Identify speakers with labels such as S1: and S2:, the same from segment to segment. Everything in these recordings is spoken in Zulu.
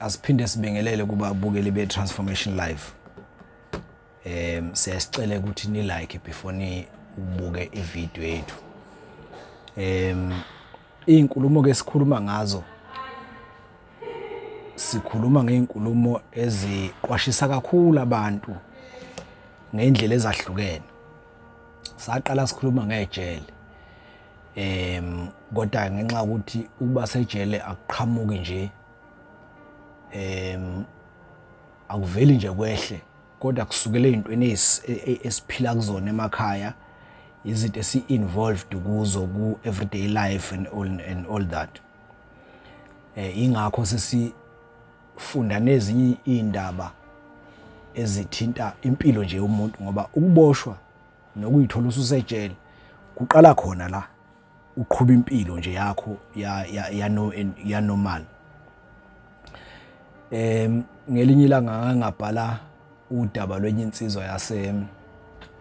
S1: Asiphinde sibingelele kubabukeli be-Transformation Live. Siyasicela ukuthi ni like before ni ubuke ivideo yethu. Izinkulumo ke sikhuluma ngazo, sikhuluma ngey'nkulumo eziqwashisa kakhulu abantu ngey'ndlela ezahlukene. Saqala sikhuluma ngejele, kodwa ngenxa yokuthi ukuba sejele akuqhamuki nje, akuveli nje kwehle, kodwa kusukela ey'ntweni esiphila kuzona emakhaya, izinto esi-involved kuzo ku-everyday life and all that. Ingakho sesifunda nezinye iy'ndaba ezithinta impilo nje yomuntu, ngoba ukuboshwa nokuyithola ususejele kuqala khona la uqhuba impilo nje yakho ya ya ya no ya normal. Ngelinye ilanga ngangabhala udaba lwenye insizwa yase,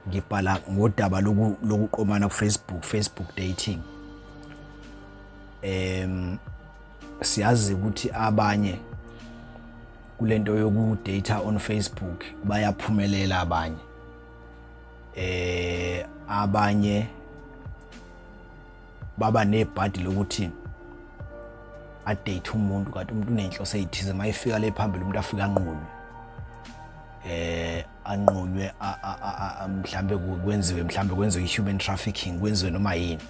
S1: ngibhala ngodaba lokuqomana ku Facebook, Facebook dating. Siyazi ukuthi abanye kulento yoku-date on Facebook bayaphumelela, abanye abanye baba nebhadi lokuthi a-date umuntu kanti umuntu unenhloso ezithize, mayifika le phambili umuntu afika anqunywe, anqunywe, mhlambe kwenziwe, mhlambe kwenziwe i-human trafficking, kwenziwe noma yini.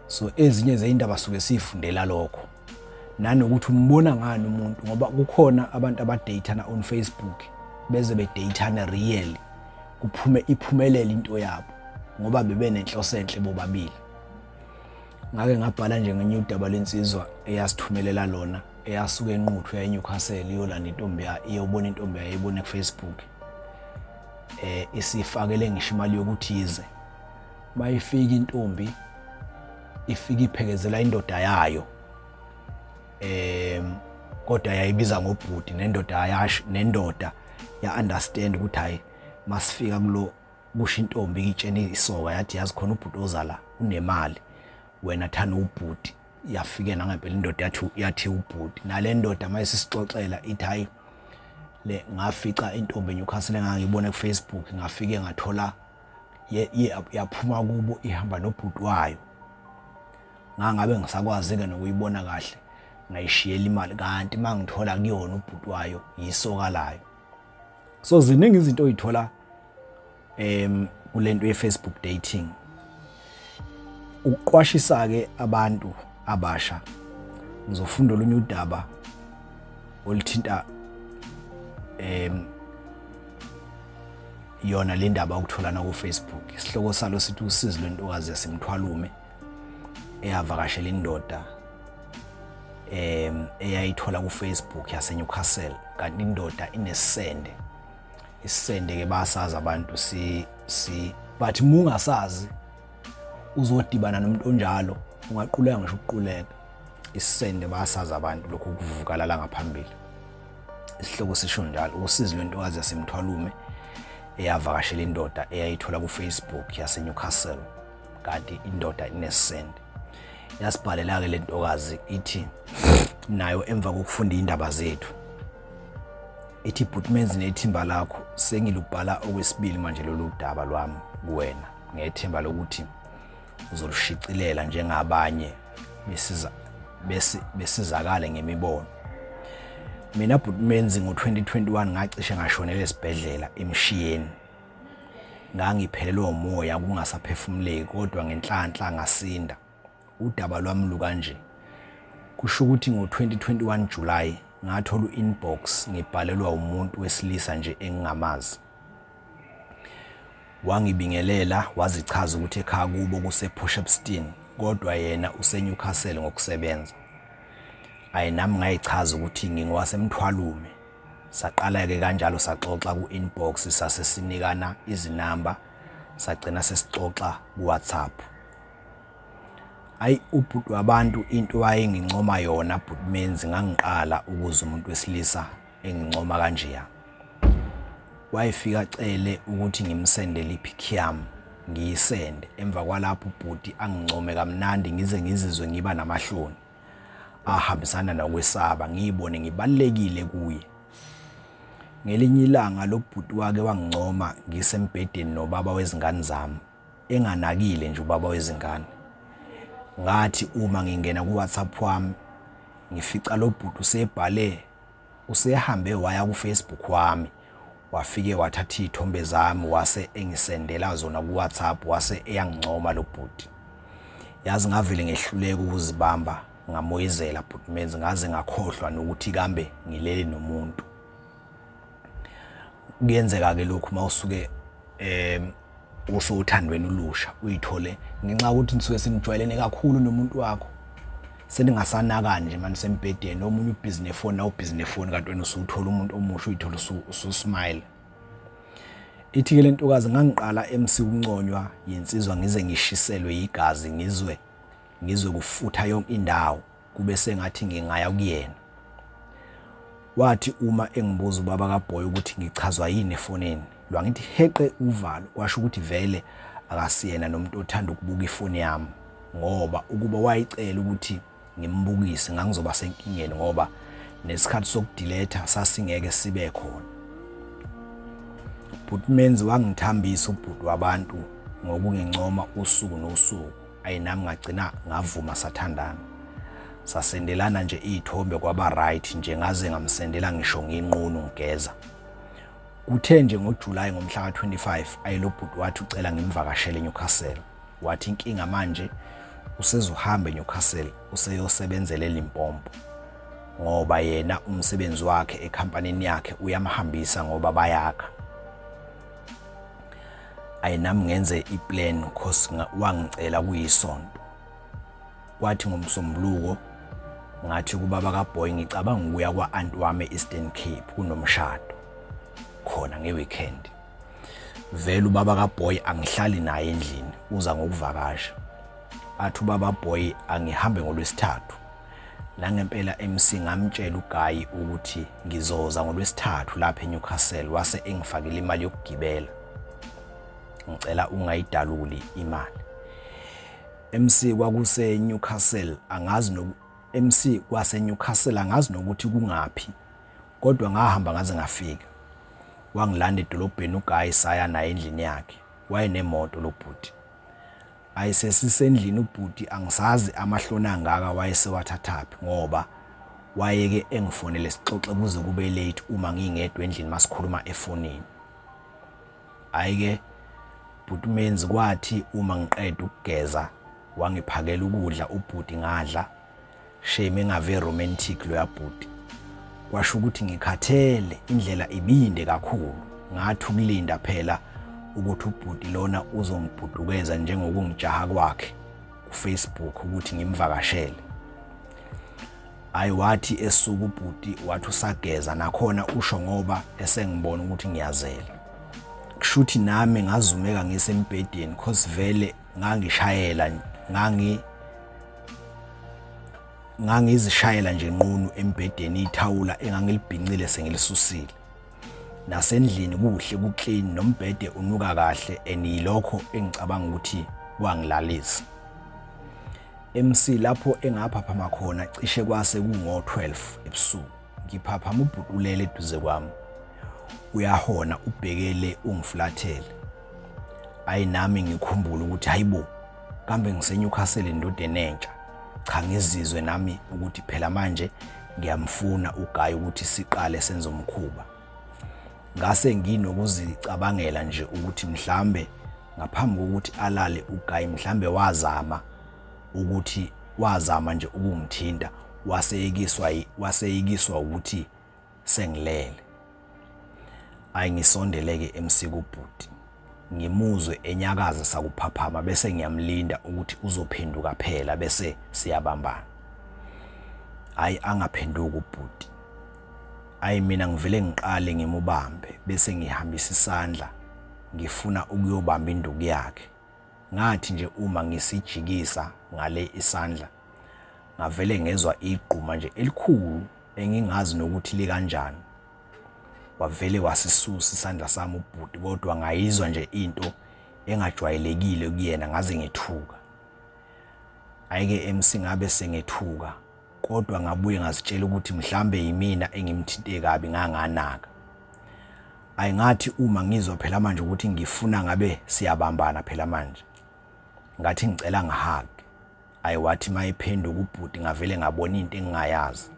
S1: So ezinye zeyindaba suke sifundela lokho, nanokuthi umbona ngani umuntu, ngoba kukhona abantu aba-date-ana on Facebook, beze be-date-ana real, kuphume iphumelele into yabo ngoba bebe nenhloso enhle bobabili. Ngake ngabhala nje ngenye udaba lensizwa eyasithumelela lona, eyasuka eNquthu ya eNewcastle iyolanda intombi yayo, iyobona intombi yayo ibone ku Facebook, isifakele ngisho imali yokuthi ize. Mayifika intombi, ifika iphekezela indoda yayo, kodwa yayibiza ngobhuti, nendoda yasho, nendoda ya understand ukuthi hayi, masifika kulo, kusho intombi itshena isoka, yathi, "Yazi khona ubhuti ozala unemali, wena thana ubhuti." Yafike nangempela indoda yathi ubhuti. Nale ndoda mayisisixoxela ithi, "Hayi, le ngafica intombi eNewcastle engangibona ku Facebook, ngafike ngathola yaphuma kubo ihamba nobhuti wayo, ngangabe ngisakwazi ke nokuyibona kahle, ngayishiyela imali, kanti mangithola kuyona ubhuti wayo yisoka layo." So ziningi izinto oyithola kulento ye-Facebook dating. Ukuqwashisa ke abantu abasha, ngizofunda olunye udaba oluthinta yona le ndaba yokutholana ku Facebook. Isihloko salo sithi usizi lwentokazi yaseMthwalume eyavakashela indoda eyayithola ku Facebook yaseNewcastle, kanti indoda inesende. Isende ke basazi abantu si si but mungasazi uzodibana nomuntu onjalo, ungaquleka ngisho ukuquleka. Isende basazi abantu lokhu kuvukala la ngaphambili. Isihloko sisho njalo, usizi lwentokazi yaseMthwalume eyavakashela indoda eyayithola ku Facebook yaseNewcastle, kanti indoda inesende. Yasibhalela ke lentokazi, ithi nayo emva kokufunda indaba zethu, ithi, "Bhuti Menzi nethimba lakho, sengilubhala okwesibili manje lolu daba lwami kuwena, ngethemba lokuthi uzolushicilela njengabanye besiza besizakale ngemibono. Mina bhuti Menzi, ngo-2021 ngacishe ngashonela esibhedlela eMshiyeni. Ngangiphelelwe umoya, kungasaphefumuleki, kodwa ngenhlanhla ngasinda. Udaba lwami lukanje. Kusho ukuthi ngo-2021 July ngathola u-inbox ngibhalelwa umuntu wesilisa nje engingamazi. Wangibingelela, wazichaza ukuthi ekhaya kubo kuse-Port kodwa yena useNewcastle ngokusebenza. Ayi, nami ngayichaza ukuthi ngingowaseMthwalume. Saqala-ke kanjalo saxoxa ku-inbox, sase sinikana izinamba, sagcina sesixoxa ku-WhatsApp. Ayi, ubhuti wabantu into wayengincoma yona, bhuti Menzi, ngangiqala ukuze umuntu wesilisa engincoma kanjeya. Wayefika acele ukuthi ngimsendele i-pic yami, ngiyisende. Emva kwalapho ubhuti angincome kamnandi ngize ngizizwe ngiba namahloni. ahambisana nokwesaba, ngiyibone ngibalulekile kuye. Ngelinye ilanga lo bhuti wake wangincoma ngisembhedeni nobaba wezingane zami, enganakile nje ubaba wezingane. Ngathi uma ngingena ku-WhatsApp wami ngifica lo bhuti usebhale usehambe waya ku-Facebook wami wafike wathatha iy'thombe zami wase engisendela zona ku-WhatsApp wase eyangincoma lo bhuti. Yazi ngavele ngehluleka ukuzibamba ngamoyizela bhuti Menzi ngaze ngakhohlwa nokuthi kambe ngilele nomuntu. Kuyenzeka-ke lokhu uma usuke um usuthandweni ulusha uyithole ngenxa yokuthi nisuke senijwayelene kakhulu nomuntu wakho seningasanakani nje manje sembhedeni omunye ubhizi nefoni nawe ubhizi nefoni kanti wena usuthola umuntu omusha uyithola ususmile. Ithi-ke le ntokazi ngangiqala MC ukunconywa yinsizwa ngize ngishiselwe yigazi ngizwe ngizwe kufutha yonke indawo kube sengathi ngingaya kuyena. Wathi uma engibuza ubaba kaBoy ukuthi ngichazwa yini efonini, lwangithi heqe uvalo kwasho ukuthi vele akasiyena nomuntu othanda ukubuka ifoni yami ngoba ukuba wayicela ukuthi ngimbukise ngangizoba senkingeni ngoba nesikhathi sokudiletha sasingeke sibe khona. Bhuti Menzi wangithambisa ubhuti wabantu ngokungincoma usuku nosuku. Ayi nami ngagcina ngavuma sathandana. Sasendelana nje iy'thombe kwaba right nje ngaze ngamsendela ngisho nginqunu ngigeza. Kuthe nje ngoJuly ngomhla ka-25 ayi lo bhuti wathi ucela ngimvakashele eNewcastle. Wathi inkinga manje usezohamba eNewcastle useyosebenzela eLimpopo ngoba yena umsebenzi wakhe ekhampanini yakhe uyamhambisa ngoba bayakha. Ayi nami ngenze iplan cause wangicela kuyisonto. Kwathi ngoMsombuluko ngathi kubaba kaBoy ngicabanga ukuya kwa-anti wami e-Eastern Cape kunomshado khona nge-weekend. Vele ubaba kaBoy angihlali naye endlini uza ngokuvakasha. Athi ubaba Boy angihambe ngolwesithathu. Nangempela MC ngamtshela uGuy ukuthi ngizoza ngolwesithathu lapha eNewcastle wase engifakile imali yokugibela. Ngicela ungayidaluli imali. MC kwakuse Newcastle angazi no MC kwase Newcastle angazi nokuthi kungaphi kodwa ngahamba ngaze ngafika. Wangilanda edolobheni uGuy saya naye endlini yakhe. Wayenemoto lo bhuti. Ayi sesisendlini ubhuti angisazi amahloni angaka wayesewathathaphi ngoba wayeke engifonele sixoxe kuze kube late uma ngingedwa endlini masikhuluma efonini. Hhayi-ke bhuti Menzi kwathi uma ngiqeda ukugeza wangiphakela ukudla ubhuti ngadla Shame engave romantic loya bhuti. Kwasho ukuthi ngikhathele indlela ibinde kakhulu. Ngathi ukulinda phela ukuthi ubhuti lona uzongibhudukeza njengokungijaha kwakhe kuFacebook ukuthi ngimvakashele. Hayi wathi esuka ubhuti wathi usageza nakhona usho ngoba esengibona ukuthi ngiyazela. Kushuthi nami ngazumeka ngisembhedeni cause vele ngangishayela ngangi ngangizishayela nje nqunu embhedeni ithawula engangilibhincile sengilisusile nasendlini kuhle kuclean nombhede unuka kahle and yilokho engicabanga ukuthi kwangilalisa. MC lapho engaphaphama khona cishe kwase kungo-12 ebusuku ngiphaphama ubhuti ulele eduze kwami uyahona ubhekele ungiflathele ayi nami ngikhumbule ukuthi hayibo kambe ngiseNewcastle endodeni entsha cha ngizizwe nami ukuthi phela manje ngiyamfuna uGuy ukuthi siqale senze umkhuba ngase nginokuzicabangela nje ukuthi mhlambe ngaphambi kokuthi alale uGuy mhlambe wazama ukuthi wazama nje ukungithinta waseyikiswa waseyikiswa ukuthi sengilele. Ayi ngisondeleke MC kubhuti ngimuzwe enyakaza sakuphaphama bese ngiyamlinda ukuthi uzophenduka phela bese siyabambana. Ayi angaphenduki ubhuti. Ayi mina ngivele ngiqale ngimubambe bese ngihambisa isandla ngifuna ukuyobamba induku yakhe. Ngathi nje uma ngisijikisa ngale isandla ngavele ngezwa igquma nje elikhulu engingazi nokuthi likanjani. Wavele wasisusa isandla sami ubhuti kodwa ngayizwa nje into engajwayelekile kuyena ngaze ngethuka. Ayike MC ngabe sengethuka. Kodwa ngabuye ngazitshela ukuthi mhlambe yimina engimthinte kabi nganganaka. Ayingathi uma ngizwa phela manje ukuthi ngifuna ngabe siyabambana phela manje. Ngathi ngicela ngihug. Ayi wathi mayephenduka ubhuti ngavele ngabona into engingayazi.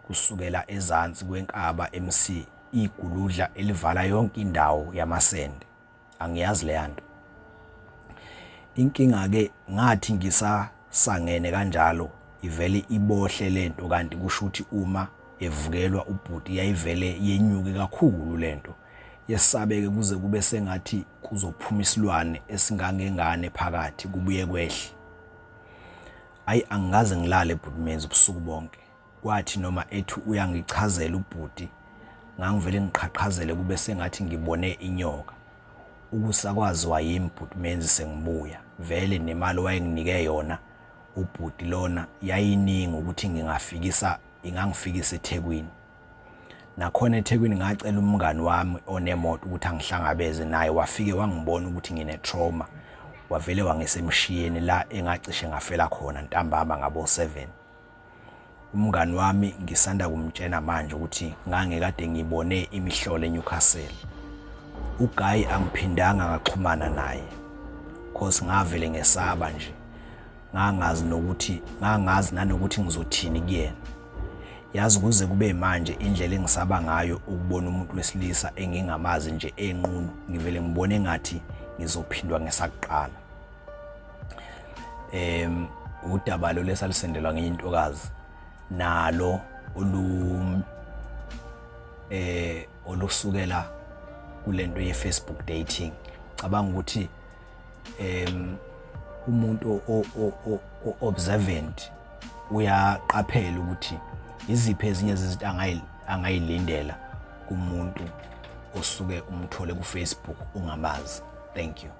S1: Kusukela ezansi kwenkaba MC iguludla elivala yonke indawo yamasende. Angiyazi leyanto. Inkinga ke ngathi ngisasangene kanjalo ivele ibohle lento kanti kusho ukuthi uma evukelwa ubhuti yayivele yenyuke kakhulu lento yesabeke kuze kube sengathi kuzophuma isilwane esingangengane phakathi kubuye kwehle. Ayi angikaze ngilale bhuti Menzi ubusuku bonke. Kwathi noma ethi uyangichazela ubhuti ngangivele ngiqhaqhazele kube sengathi ngibone inyoka. Ukusa kwaziwa yimi bhuti Menzi sengibuya. Vele nemali owayenginike yona ubhuti lona yayiningi ukuthi ngingafikisa ingangifikisa eThekwini. Nakhona eThekwini ngacela umngani wami onemoto ukuthi angihlangabeze naye wafike wangibona ukuthi ngine-trauma wavele wangisemshiyeni la engacishe ngafela khona ntambama ngabo-7. Umngani wami ngisanda kumtshena manje ukuthi ngangikade ngibone imihlolo eNewcastle. Uguy angiphindanga ngaxhumana naye cause ngavele ngesaba nje ngangazi nokuthi ngangazi nanokuthi ngizothini kuyena. Yazi kuze kube manje indlela engisaba ngayo ukubona umuntu wesilisa engingamazi nje enqunu ngivele ngibone engathi ngizophindwa ngesakuqala. Udaba lo lesalisendelwa ngenye intokazi nalo olu olusukela kulento ye Facebook dating. Cabanga ukuthi umuntu o observant uyaqaphela ukuthi iziphi ezinye zezinto angayilindela kumuntu osuke umthole ku Facebook ungamazi. Thank you.